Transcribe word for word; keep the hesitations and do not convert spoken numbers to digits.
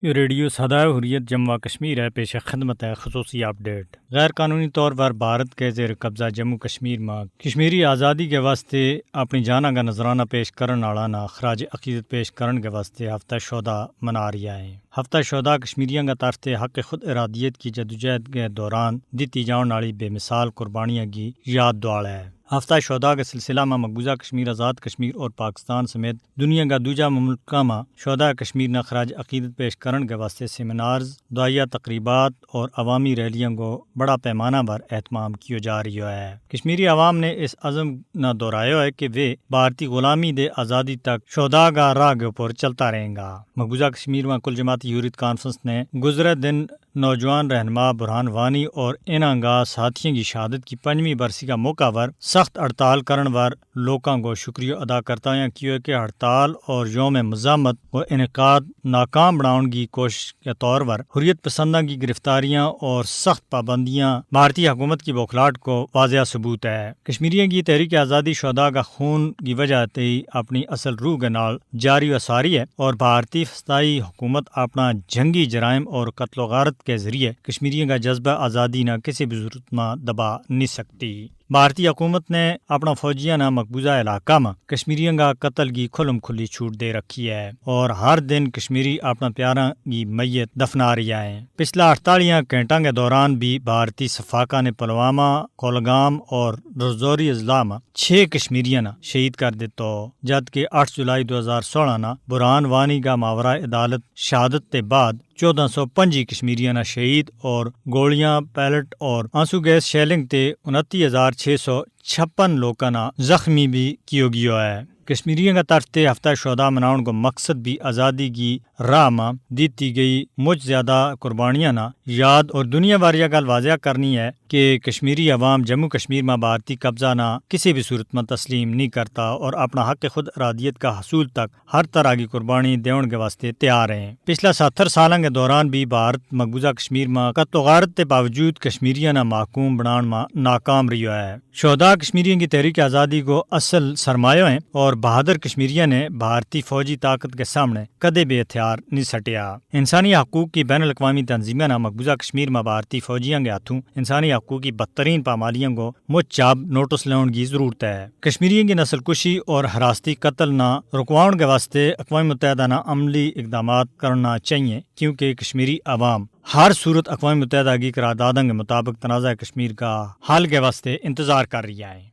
یوہ ریڈیو سدائے حریت جموں و کشمیر ہے، پیش خدمت ہے خصوصی اپ ڈیٹ۔ غیر قانونی طور پر بھارت کے زیر قبضہ جموں کشمیر ما کشمیری آزادی کے واسطے اپنی جاناں کا نذرانہ پیش کرن آڑا نا خراج عقیدت پیش کرن کے واسطے ہفتہ شہدا منا رہیا ہے۔ ہفتہ شہدا کشمیریاں کا طرف تے حق خود ارادیت کی جدوجہد کے دوران دتی جاؤن آڑی بے مثال قربانیاں کی یاد دعاڑا ہے۔ ہفتہ شہدا کے سلسلہ ما مقبوضہ کشمیر، آزاد کشمیر اور پاکستان سمیت دنیا کا دوجا مملکہ ما شہدا کشمیر نا خراج عقیدت پیش کرن کے واسطے سیمینارز، دعائیہ تقریبات اور عوامی ریلیاں کو بڑا پیمانہ پر اہتمام کیو جا رہیو ہے۔ کشمیری عوام نے اس عزم نا دہرایو ہے کہ ویہ بھارتی غلامی دے آزادی تک شہدا کا راہ کے اپر چلتا رہیں گا۔ مقبوضہ کشمیر ما کل جماعتی یوریت کانفرنس نے گزرے دن نوجوان رہنما برہان وانی اور انہاں کا ساتھیوں کی شہادت کی پنجویں برسی کا موقع پر سخت ہڑتال کرن پر لوکاں کو شکریہ ادا کرتا ہویا کیو ہے کہ ہڑتال اور یوم مزاحمت کو انعقاد ناکام بناؤن کی کوشش کے طور پر حریت پسنداں کی گرفتاریاں اور سخت پابندیاں بھارتی حکومت کی بوکھلاٹ کو واضح ثبوت ہے۔ کشمیریوں کی تحریک آزادی شہدا کا خون کی وجہ تے اپنی اصل روح کے نال جاری و ساری ہے اور بھارتی فسطائی حکومت اپنا جنگی جرائم اور قتل و غارت کے ذریعے کشمیریوں کا جذبہ آزادی نا کسی بھی صورت ما دبا نہیں سکتی۔ بھارتی حکومت نے اپنا فوجیاں نا مقبوضہ علاقہ ما کشمیریوں کا قتل کی کھلم کھلی چھوٹ دے رکھی ہے اور ہر دن کشمیری اپنا پیاراں کی میت دفنا رہیا ہے۔ پچھلا اڑتالیاں گھنٹاں کے دوران بھی بھارتی صفاقہ نے پلوامہ، کولگام اور رزوری اضلاع ما چھ کشمیریاں نا شہید کر دیتو، جد کہ اٹھ جولائی دو ہزار سولہ نا برہان وانی کا ماورا عدالت شہادت تے بعد چودہ سو پنجی کشمیریاں نا شہید اور گولیاں، پیلٹ اور آنسو گیس شیلنگ تے انتی ہزار چھ سو چھپن لوکاں نا زخمی بھی کیو گیو ہے۔ کشمیریاں کا طرف تے ہفتہ شہدا مناؤن کو مقصد بھی آزادی کی راہ ما دیتی گئی مچ زیادہ قربانیاں نا یاد اور دنیا بھر یا گل واضح کرنی ہے کہ کشمیری عوام جموں کشمیر ما بھارتی قبضہ نا کسی بھی صورت ما تسلیم نہیں کرتا اور اپنا حق خود ارادیت کا حصول تک ہر طرح کی قربانی دیون کے واسطے تیار ہیں۔ پچھلا ستر سالاں کے دوران بھی بھارت مقبوضہ کشمیر ما قتل و غارت کے باوجود کشمیریاں نا محکوم بنان ما ناکام رہیو ہے۔ شہدا کشمیریوں کی تحریک آزادی کو اصل سرمایو ہیں اور بہادر کشمیریاں نے بھارتی فوجی طاقت کے سامنے کدے بھی ہتھیار نہیں سٹیا۔ انسانی حقوق کی بین الاقوامی تنظیماں نا مقبوضہ کشمیر ما بھارتی فوجیاں کے ہاتھوں انسانی حقوق کی بدترین پامالیاں کو مچ چاپ نوٹس لیون کی ضرورت ہے۔ کشمیریوں کی نسل کشی اور حراستی قتل نا رکواؤن کے واسطے اقوام متحدہ نا عملی اقدامات کرنا چاہیے، کیونکہ کشمیری عوام ہر صورت اقوام متحدہ کی قرارداداں کے مطابق تنازعہ کشمیر کا حل کے واسطے انتظار کر رہی ہے۔